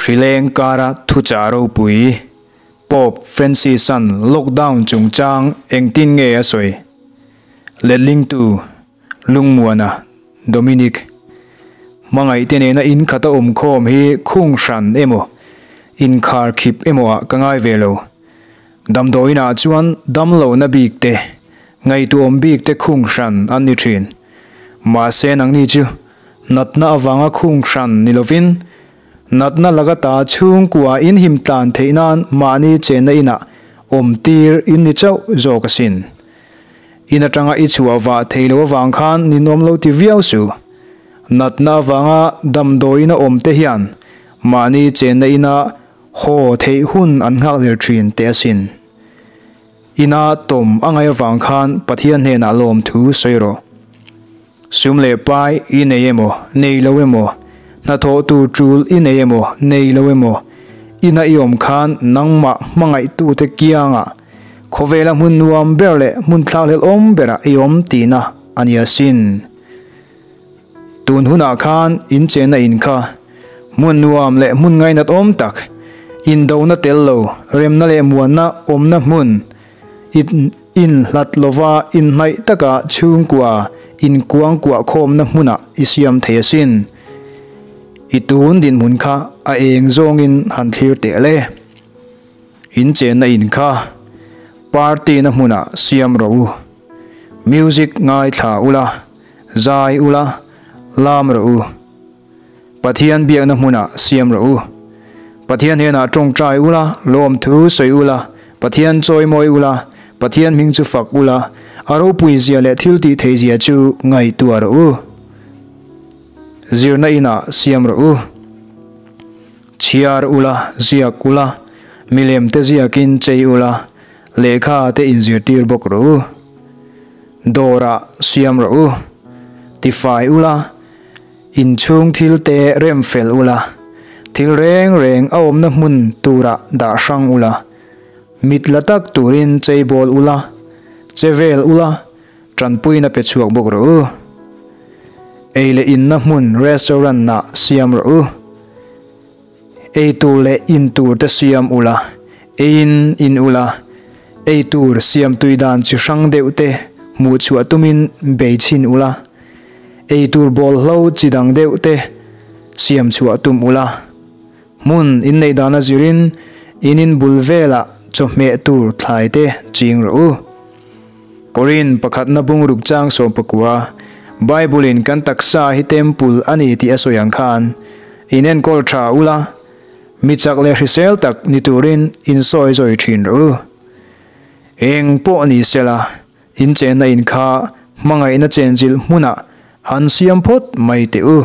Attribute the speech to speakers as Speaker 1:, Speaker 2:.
Speaker 1: Hrileng kara thuchah ropui, Pope Francis-a'n lockdown chungchang engtin nge a sawi? Letlingtu, Lungmuana, Dominic. Hmangaihte nena in khata awm khawm hi khung hran emaw, inkhar khip emaw ah ka ngai ve lo. Damdawiinah chuan damlohna bik te, ngaihtuahawm bik te khung hran an ni thin. Mahse nangni chu natna avanga khung hran ni lovin, natna laka ta chhungkua in him tlan theih nan mahni chenna inah awm tir in ni chauh zawk asin. In atanga i chhuah vah thei lo avang khan ninawm lo ti viau suh. Natna avanga damdawiin a awm te hian mahni chenna inah Haw theih hun an nghak lel thin teh asin. Ina tawm a ngaih avang khan Pathian hnenah lawmthu sawi rawh. Sum leh pai i nei emaw, nei lo emaw, hnathawh tur tul i nei emaw, nei lo emaw, ina i awm khan nangmah hmangaihtute kiangah khawvela hmun nuam ber leh hmun thlakhlelhawm berah i awm tihna a ni asin. Tun hunah khan in chenna in kha hmun nuam leh hmun ngainat awm tak, indona tel lo, remna leh muanna awmna hmun, in inhlat lova inhnaih taka chhungkua inkuangkuah khawmna hmunah i siam thei asin. I tun dinhmun kha a eng zawngin han thlir teh le. In chenna in kha party na hmunah siam rawh u. Music ngaithla ula. Zai ula, lam rawh u. Pathian biakna hmunah siam rawh u. Pathian hnenah tawngtai ula, lawmthu sawi ula, Pathian chawimawi ula, Pathian hming chu fak ula, a ropui zia leh thil tih theih zia chu ngaihtuah rawh u. Zirna inah siam rawh u. Chhiar ula, ziak ula, milem te ziakin chei ula, lehkha te inzirtir bawk rawh u. Dawrah siam rawh u, tifai ula, inchhung thil te rem fel ula, thil reng reng a awmna hmun turah dah hrang ula, mit la tak turin cheibawl ula, che vel ula, tanpuina pe chhuak bawk rawh u. Ei leh inna hmun restaurant ah siam rawh u. Ei tur leh in tur te siam ula, eiin in ula, ei tur siam tui dan chi hrang deuh te hmuh chhuah tumin bei chhin ula, ei tur bawlhlo chi dang deuh te siam chhuah tum ula. Hmun in neih dana zirin in in bul velah chawhmeh tur thlai te ching rawh u. Korin pakhatna bungruk chang 19, Bible in kan taksa hi temple a ni tih a sawi ang khan, in enkawl tha ula, mi chak leh hrisel tak ni turin in sawi zawi thin rawh u. Eng pawh ni sela, in chenna in kha hmangaihna chenchilh hmunah han siam phawt mai teh u.